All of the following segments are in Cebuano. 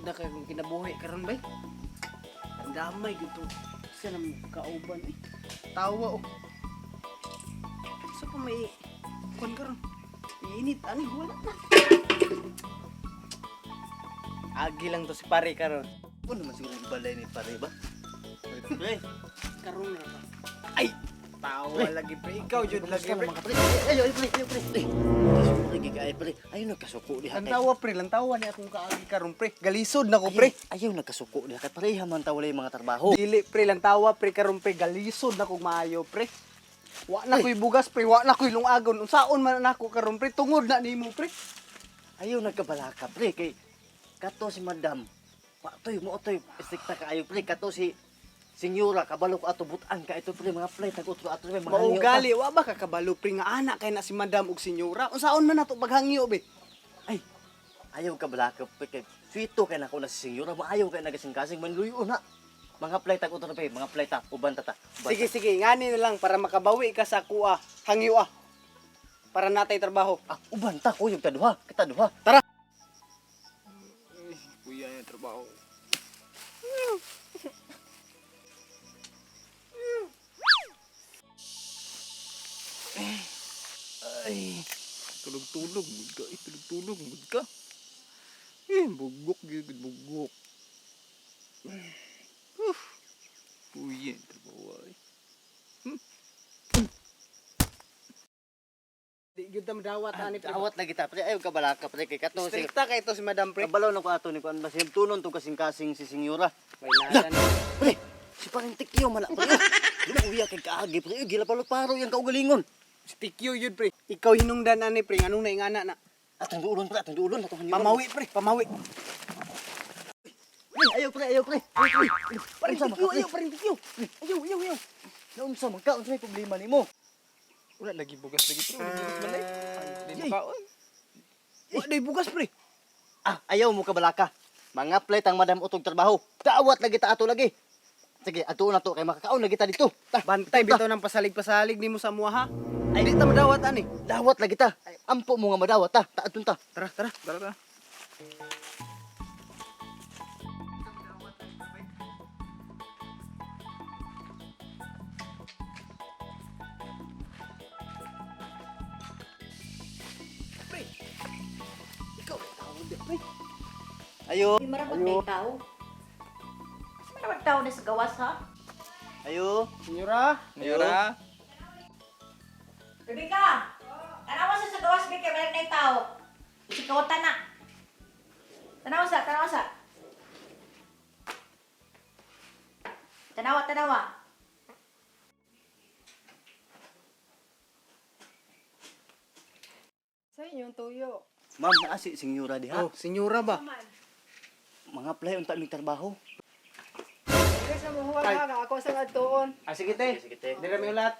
Lisod na kay kung kinabuhi karon bay. Ang damay gyud to. Sa nang kauban eh. Tawa oh. Sa pa may kuan karon. Init ani wala na. Agi lang to si pare karon. Ano man siguro yung balay ni pare ba? Pre, Karon na ba? Ay, tawa lagi pre. Ikaw jud lagi kamusta pre. naman ka pre? Ay, ay, pre, ay, pre. Ay, kasuko lagi ka, ay, pre. Ayaw nagkasuko diha kay. Lantawa pre, lantawa ni akong kaagi karon pre. Galisod na ko pre. Ayaw nagkasuko diha kay pareha man ta walay mga trabaho. Dili pre, lantawa pre karon pre, galisod na kog maayo pre. Wa na ko'y bugas pre, wa na ko'y lungagon. Unsaon man na nako karon pre, tungod na nimo pre. Ayaw nagkabalaka pre kay kato si madam. Patoy mo otoy istrikta kaayo pre kato si Senyora kabalo ko ato butan ka ito pre mga play tag utro ato pre mga hangyo pa. Maugali, wa ba ka kabalo pre nga anak kay na si madam ug senyora. Unsaon man nato paghangyo be? Ay, ayaw ka balaka pre kay sweeto kay nako na si senyora maayaw kay nagasing-kasing manluyo na. Mga play tag utro pre mga play ta uban ta ta. Uban Sige sige, ngani na lang para makabawi ka sa kuha, hangyo ah. Para natay trabaho. Ah, uban ta kuyog ta duha, kita duha. Tara. Kuya yung trabaho. Ay, tulog-tulog, mud ka. Eh, tulog-tulog, mud ka. Eh, bugok, gyud, bugok. Uf, puyen, trabaho ay. Di gyud ta madawat ani pre. Awat lagi ta pre, ayaw ka balaka pre kay kato si Strikta kay to si madam pre. Kabalo na ko ato ni kuan ba tunon tong kasing-kasing si senyora. May nada na. Pre, si parang tikyo man na pre. Luya kay kaagi pre, gila palo-paro yang kaugalingon. Si TQ yun pre. Ikaw hinungdan ani pre, anong naingana na? Atong duulon pre, atong duulon atong hanyuron. Pamawi pre, pamawi. Pre, ayaw pre, ayaw pre. Ayaw pre. Parang Unsa man TQ, ka, pre? ayaw, parang TQ. Ayaw, ayaw, ayaw. Naunsa man ka, unsa may problema nimo? Wala lagi bugas lagi pre, wala bugas balay. Di Yay. makaon. Wa day bugas pre. Ah, ayaw mo ka balaka. Mga plate ang madam utog trabaho. Daawat lagi ta ato lagi. Sige, ato na to kay makakaon lagi ta dito. Ta, Bantay bitaw ng pasalig-pasalig nimo sa muha ha. Ay, di ta madawat ani. dawat lagi ta. Ay, ampo mo nga madawat ta. Taadton ta. Tara, tara. Tara, tara. Pre. Ikaw may tawag di pre. Ayo. Di maramot na yung tao. Mas maramot tao na sa gawas, ha? Ayo. Senyora, Senyora. Rebecca! Tanawa sa gawas, Beka, maramot na yung tao. Isikawatan na. Tanawa sa, tanawa sa. Tanawa, tanawa. Sa inyong tuyo. Ma'am, naa si senyora diha. Oh, senyora ba? Mga play unta mig trabaho. Sige sa muhuwa Ay. ka, ako sa nagtuon. Ah, sige te. Sige, te. Dira mi ulat.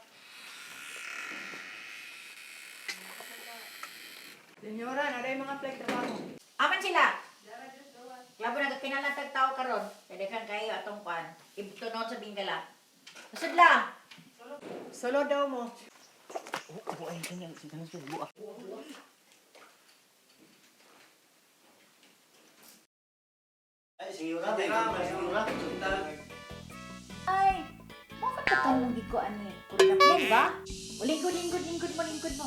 Senyora, naday mga flag trabaho. Aman sila. Klabo na kinalan tag tao karon. Dadakan kayo atong kwan. Ibtunon sa bingala. Masudla. Solo daw mo. Oh, ay kanya, kanya sa buak. Ay, senyora, senyora. Ay, bakit ka tanong ko ani? Kurang yan ba? O lingkod, lingkod, lingkod mo, lingkod mo.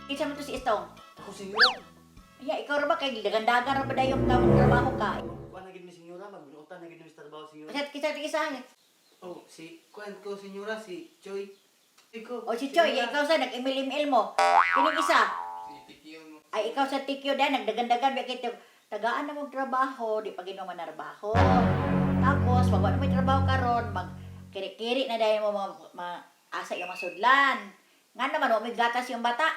Kinsa man to si Istong? Ako senyora. Iya, ikaw ra ba kay dagandagan ra ba dayong ka trabaho ka? Kuan na gid mi senyora, magbinuotan na gid mi sa trabaho senyora. Kasi kisa kisa. Oh, si kuan ko senyora si Choi. Ikaw. O si Choy, ya, ikaw sa nag-email-email mo. Kining isa. Si Tikyo mo. Ay ikaw sa TQ da nagdagandagan ba kay tagaan na mong trabaho, di pa ginawa man trabaho. Tapos pag wala may trabaho karon, mag kiri-kiri na dahil mo mga asa yung masudlan. Nga naman, wa may gatas yung bata.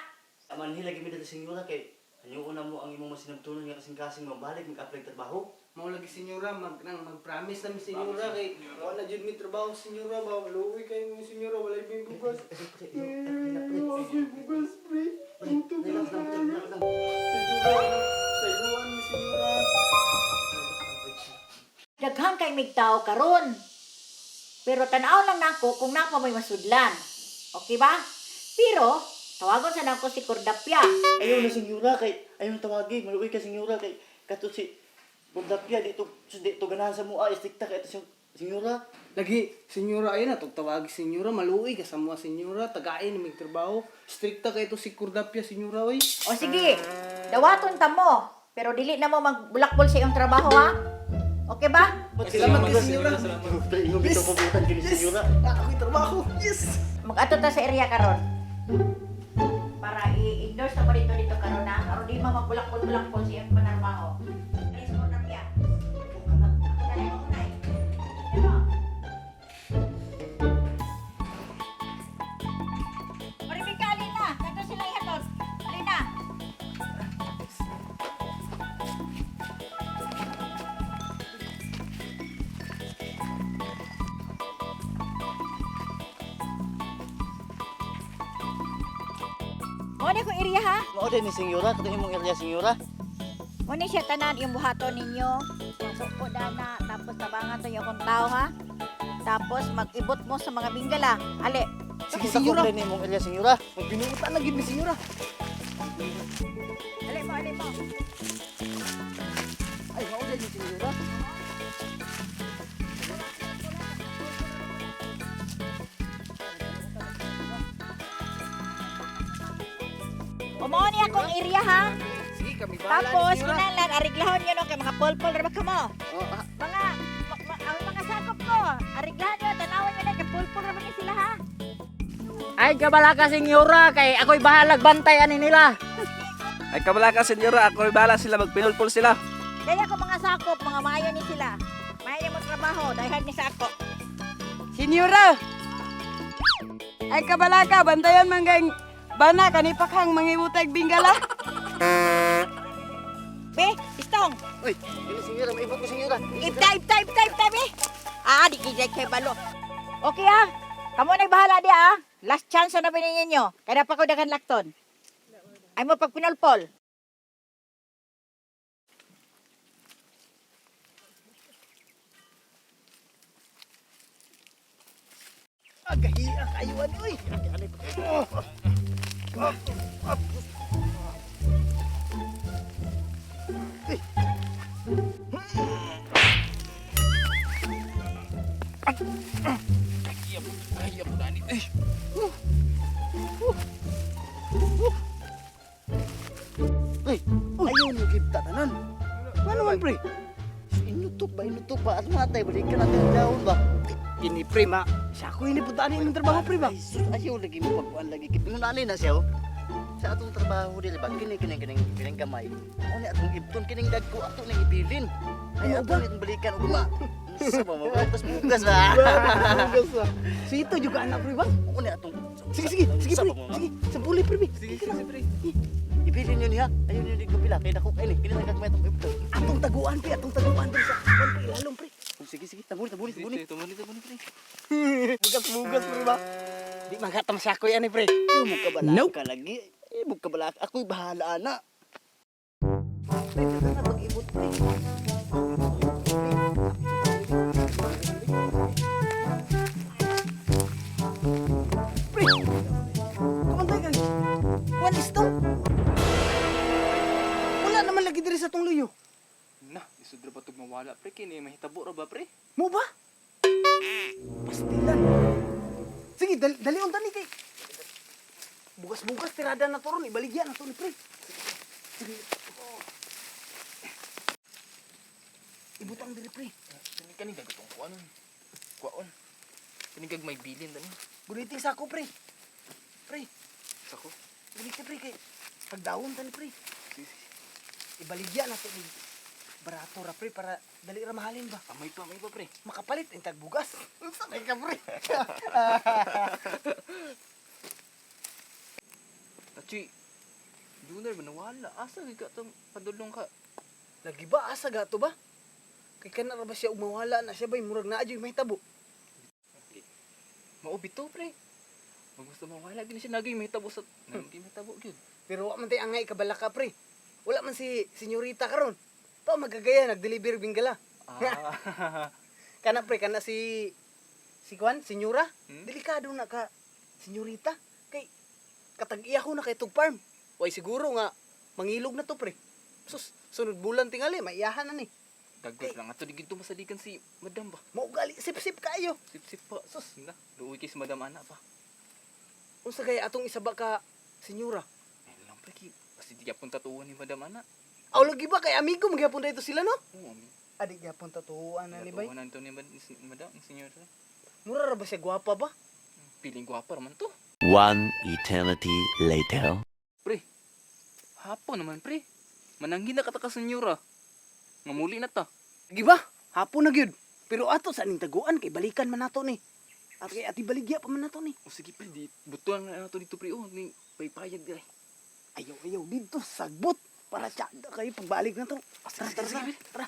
Aman hila gid mi dito senyora kay anyuon na mo ang imong masinabtunon nga kasing-kasing mabalik mag-apply trabaho. Mao lagi senyora mag nang mag-promise na mi senyora kay wala jud mi trabaho senyora ba luwi kay mi senyora wala mi bugas. Wala mi bugas pre. Gutom na ko. Senyora, sayuan mi senyora. Daghan kay mig tao karon. Pero tanaw lang nako kung napa may masudlan. Okay ba? Pero Tawagon sa nako si Cordapia. Ayaw na senyora kay ayaw na tawagi, maluoy ka senyora kay kato si Bundapia dito dito ganahan sa mua istikta kay ito si senyora. Lagi, senyora ayun na tawagi senyora, maluoy ka sa mga senyora, tagain na trabaho. Strikta kay ito si Kurdapia senyora oy. O sige, dawaton ta mo. Pero dili na mo magbulakbol sa iyong trabaho ha. Okay ba? Salamat kay senyora. Pre, ingon bitaw pabutan kini senyora. Ah, ako'y trabaho. Yes. Mag-ato ta sa area karon. Para i-endorse na mo dito dito karon ha. Aron di ma magbulakbol-bulakbol sa iyong panarbaho. Alis Cordapia. Ako na lang unay. Ano? Maribika, Alina. Kato sila ihatod. Alina. Mo na kong area ha. Mao din ni senyora kato imong area senyora. Mo ni siya tanan yung buhaton ninyo. Sukpo dana tapos tabangan to yung akong tao ha. Tapos mag-ibot mo sa mga binggala. Ali, Sige, Dako senyora. din imong area senyora. Magbinuutan na gid mi senyora. ali mo, ali mo. Ay, mao din ni senyora. O mo ni akong area ha. Sige, kami bahala ni Tapos senyora. kinahanglan ariglahon nyo no kay mga polpol ra ba kamo. Oh, ah, Mga ang mga sakop ko, ariglahon nyo, tanawan nyo na kay polpol ra ba ni sila ha. Ay kabala ka senyora kay ako'y bahalag bantay ani nila. Ay kabala ka senyora, ako bahala sila magpinulpul sila. Kaya ko mga sakop, mga maayo ni sila. Maayo mo trabaho, dahil ni sa ako. Senyora! Ay kabalaka, bantayan man kay bana kanipakhang mangimutag binggala. Be, istong. Uy, kini senyora, maibot ko senyora. Ibta, ibta, ibta, ibta, be. Ah, di kay kay balo. Okay ah. Kamo na'y bahala di ah. Last chance na binigyan ninyo. Kaya pa ko daghan lakton. Ay mo pagpinulpol. Agahiya kayo ani oy. Uy, Ayaw nyo gibta tanan. Ano man pre? inutok ba inutok ba at matay balikan natin ang daon ba. Ini pre ma. Sa ako ini putaan imong trabaho pre ba? Ay, sus, ayaw lagi mo pagkuan lagi. Ingon na siya oh. Sa atong trabaho dili ba kini kini kining kining gamay. Mo ni atong ibton kining dagko ato ning ibilin. Ay Ano ato ning balikan og ma. Sa ba mo bugas bugas ba. Bugas ba? So ito juga anak pre ba? Mo ni atong Sige sige sige Sa pre. ba mo, ma? Sige, sa puli pre. be. Sige, sige, pre. Ibilin yun niya. Ayun yun yung kapila. Kaya dako kayo ni. Kini nagkakmay atong ibton. Atong taguan pre, atong taguan pre sa kuan pre ilalom pre. Oh, sige sige, tabuni tabuni tabuni. Tumuli, tumuli, pre. Bugas bugas pre ba? Di magatam sa ako ani pre. Iyo mo kabala ka lagi. Eh mo kabala. Ako'y bahala ana. Pre, taga na pag-ibot pre. Pre. Kumantay ka. Kuan istong. Wala naman lagi diri sa tong luyo. Na, isod ra ba tug mawala pre kini mahitabo ra ba pre? Mo ba? Pastilan. Sige, dali, dali on tani kay. Bugas-bugas tirada na to ron, ibaligya na to ni pre. Sige. Oh. Ibutang diri pre. Kani kani gagutong kuan. Kuan. Kani gag may bilin tani. Guniting sako pre. Pre, Sako. guniting pre kay pagdawon tani pre. Sige, sige. Ibaligya na to ni barato ra pre para dali ra mahalin ba. Amay pa, amay pa pre. Makapalit ang tagbugas. Unsa kay ka pre? Tachi. Junior ba nawala? Asa gyud ka tong padulong ka? Lagi ba asa gato ba? Kay kana ra ba siya umawala na siya bay murag naa jud mahitabo. Mao bitaw pre. Mag gusto mawala gini siya naging mahitabo sa naging mahitabo gyud. Pero wa man tay angay kabalaka pre. Wala man si senyorita karon. To magagaya nagdeliver binggala. Ah. Kana pre kana si si Kwan, senyora. Hmm? Delikado na ka senyorita kay Katag-iya ko na kay tug farm. Way siguro nga mangilog na to pre. Sus, sunod bulan tingali maiyahan na ni. Dagdag lang ato di gid masaligan si madam ba. Mao gali sip-sip kayo. Sip-sip pa. Sus, na. Luoy kay si madam ana pa. Unsa kay atong isaba ka senyora? Ay lang pre kay basta di gyapon tatuan ni madam ana. Aw lagi ba kay amigo magyapon dito sila no? Oo, ami. Adi gyapon tatuan na ni bay. Tatuan to ni madam, ni senyora. Mura ra ba siya gwapa ba? Piling gwapa raman to. One eternity later. Pre. Hapon naman pre. Mananghin na ka ta ka senyora. Ngamuli na ta. Lagi ba? Hapon na gyud. Pero ato sa ning taguan kay balikan man nato ni. At kay ati baligya pa man nato ni. O sige pre, di butuan na nato dito pre. Oh, ni paypayag diri. Ayaw ayaw dito sagbot para tsada kayo pagbalik na to. Tara tara tara. Tara.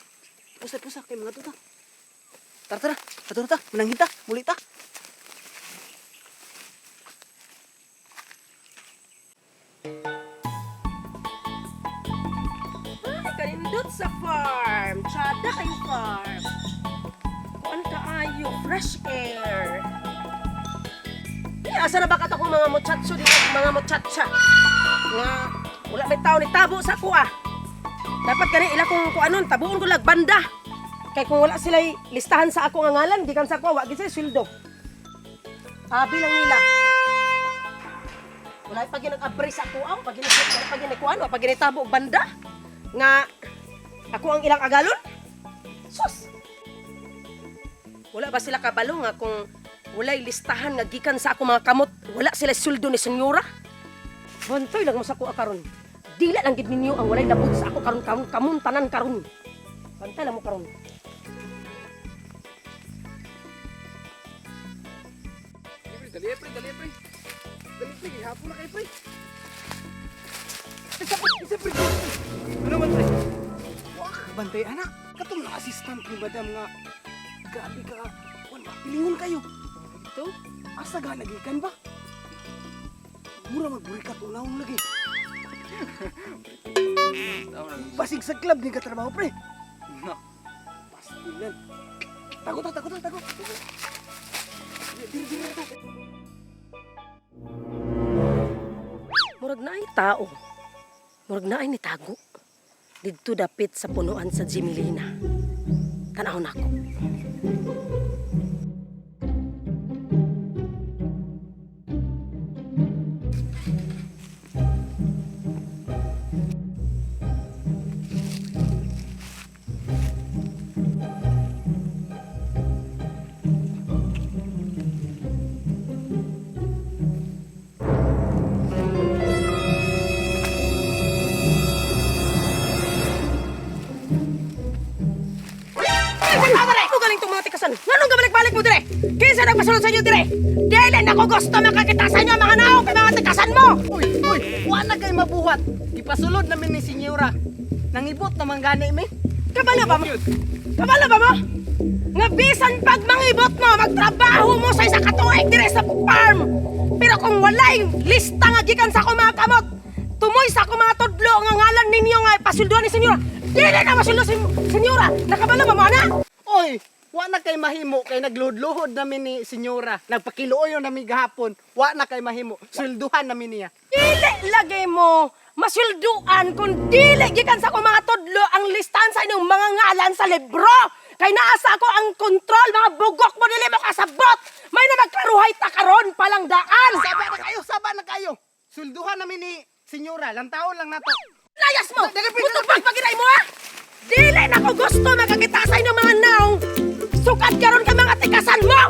Pusa pusa kay mga tuta. Tara tara. Ato na ta. Mananghin ta. Muli ta. Ay, kanindot sa farm. Tsada kayo farm. Kuan kaayo, fresh air. Eh, asa na ba kato kung mga muchacho dito, mga muchacha? Nga, wala may tao ni tabo sa kuha. Dapat gani ila kung kuanon, tabuon ko lag banda. Kay kung wala sila listahan sa ako nga ngalan, gikan sa kuha, wa gid sila sweldo. Abi lang nila. Wala pa ginag-abri sa ako, aw, pag ginag pag ginikuan, pag ginitabo og banda nga ako ang ilang agalon. Sus. Wala ba sila kabalo nga kung walay listahan nga gikan sa ako mga kamot, wala sila sweldo ni senyora? Bantoy lang mo sa kuha karon. Dila lang gid ninyo ang walay labot sa ako karon karon kamon tanan karon. Bantay lang mo karon. Dali pre, dali pre, dali pre. Dali pre, hapon na kay pre. Isa pre. Ano man pre? Wa ka bantay anak. Katong na assistant ni madam nga grabe ka. Kuan ba pilingon kayo. Ito? Asa ga nagikan ba? Mura magburikat unahon lagi. Tao na. Basig sa club ni katrabaho pre. Na. Pastilan. Tago ta, tago ta, tago. Diri diri ta. Murag na ay tao. Murag na ay nitago. Didto dapit sa punuan sa Jimilina. Tanaw nako. Ay, ko galing tong mga tikasan. Nganong gabalik-balik mo dire? Kinsa nagpasulod sa inyo dire? Dili na ko gusto makakita sa inyo mga naong kay mga tikasan mo. Uy, uy, wa na kay mabuhat. Gipasulod namin ni senyora. Nangibot naman gani mi. Kabalo ba mo? Kabalo ba mo? Nga bisan pag mangibot mo, magtrabaho mo sa isa ka tuig dire sa farm. Pero kung walay lista nga gikan sa akong mga kamot, tumoy sa akong mga tudlo nga ngalan ninyo nga pasulduan ni senyora. Dili na masuldo si senyora. Nakabalo ba mo ana? Oy, wa na kay mahimo kay nagluhod-luhod namin ni senyora. Nagpakiluoy namin gahapon. Wa na kay mahimo. Swelduhan namin niya. Dili lagay mo masulduan kung dili gikan sa akong mga tudlo ang listahan sa inyong mga ngalan sa libro. Kay naa sa ako ang kontrol, mga bugok mo dili mo kasabot. May na magklaruhay ta karon palang daan. Saba na kayo, saba na kayo. Swelduhan namin ni senyora. Lantaon lang nato. Layas mo! Mutubag paginay mo ha! Dili na ko gusto makakita sa inyong mga naong. Sukad karon kay mga tikasan mo!